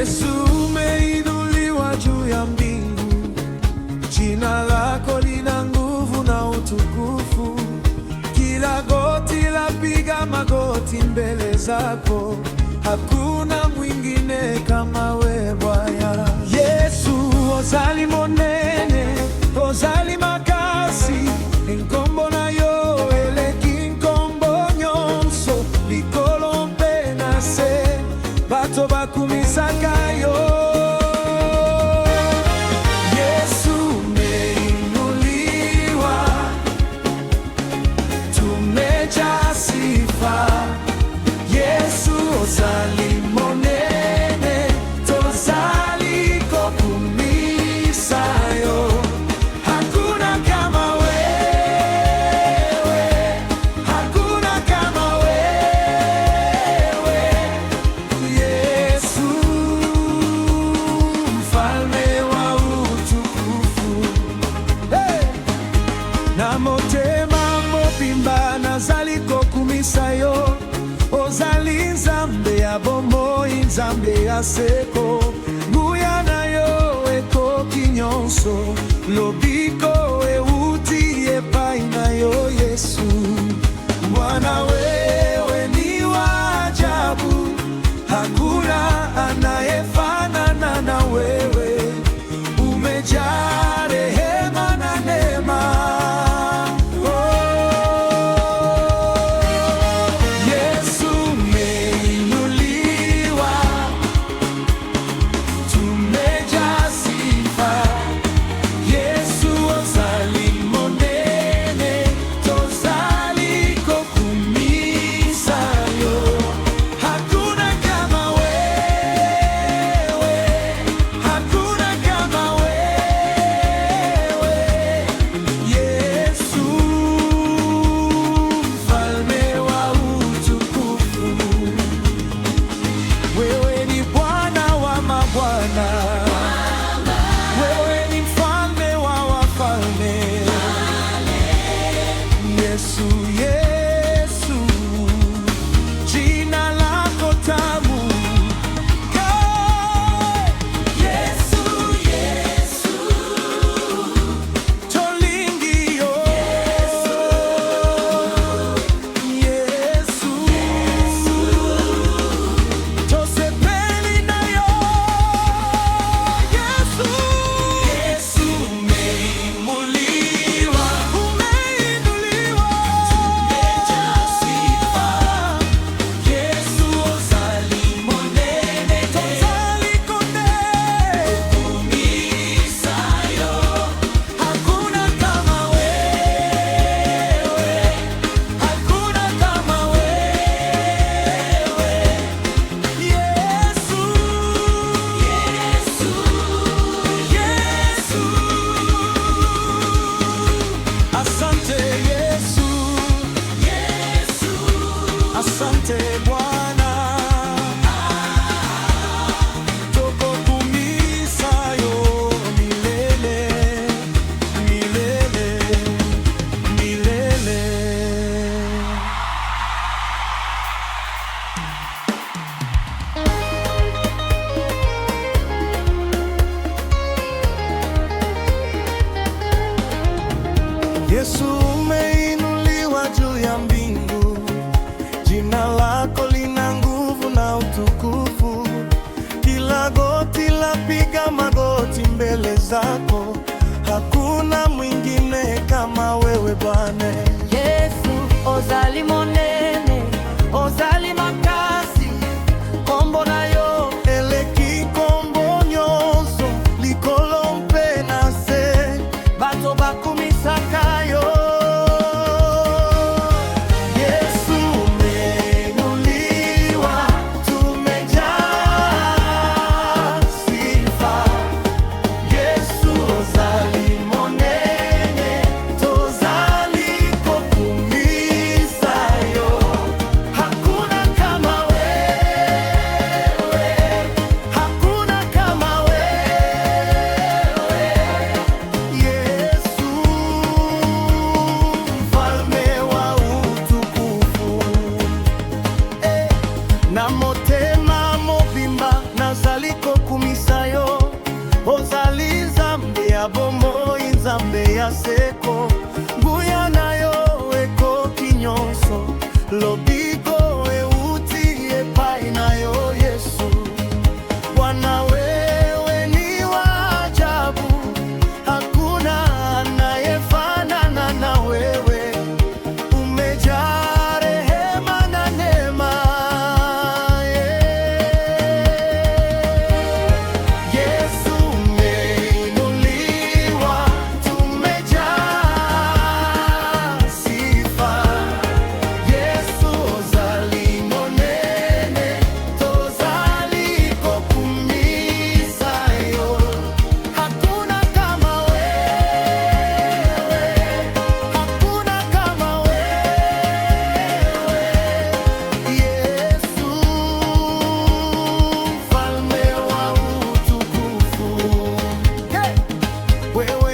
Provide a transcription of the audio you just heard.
Yesu, umeinuliwa juu ya mbingu, jina lako lina nguvu na utukufu. Kila goti lapiga magoti mbele zako, hakuna mwingine kama we Bwana. Yesu, ozali monene, ozali makasi, nkombo na yo eleki nkombo nyonso, likolo mpe na se, bato bakumisaka yo. Yesu, umeinuliwa, tumejaa sifa. Yesu, ozali monene, tozali kokumisa yo. Hakuna kama wewe, hakuna kama wewe. Yesu, mfalme wa utukufu. Hey! Na motema mobimba nazali kokumisa yo, ozali Nzambe ya bomoi, Nzambe ya seko, nguya na yo ekoki nyonso, lobiko euti epai na yo Yesu. Bwana, wewe ni wa ajabu, hakuna anayefanana na wewe, umejaa rehema na neema. Oh, Yesu, umeinuliwa, tumejaa sifa. Yesu, ozali monene, tozali kokumisa yo. Hakuna kama wewe, hakuna kama wewe. Yesu, mfalme wa utukufu. Wewe ni Bwana wa mabwana, wewe ni mfalme wa wafalme. Yesu, Yesu, jina lako tamu. Hey! Yesu, Yesu, tolingi yo. Yesu, tosepeli na yo. Yesu, Yesu, umeinuliwa, umeinuliwa, tumejaa sifa. Yesu, ozali monene, tozali kokumisa yo. Hakuna kama wewe, hakuna kama wewe. Yesu, Yesu, Yesu. Asante Yesu, Yesu. Asante Bwana. Tokokumisa yo milele, milele, milele. Yesu, umeinuliwa juu ya mbingu, jina lako lina nguvu na utukufu. Kila goti lapiga magoti mbele zako, hakuna mwingine kama wewe Bwana. Yesu, ozali monene, ozali makasi, kombo na yo eleki kombo nyonso, likolo mpe na se, bato bakumisaka yo. Yesu, umeinuliwa, tumejaa sifa. Yesu, ozali monene, tozali ya seko, nguya na yo ekoki nyonso, lobiko euti epai na yo Yesu. Bwana, wewe ni wa ajabu, hakuna anayefanana na wewe. Umejaa rehema na neema, yeah. Yesu umeinuliwa, tumejaa sifa. Yesu ozali monene, tozali kokumisa yo. Hakuna kama wewe, hakuna kama wewe. Yesu, mfalme wa utukufu. Hey! Wewe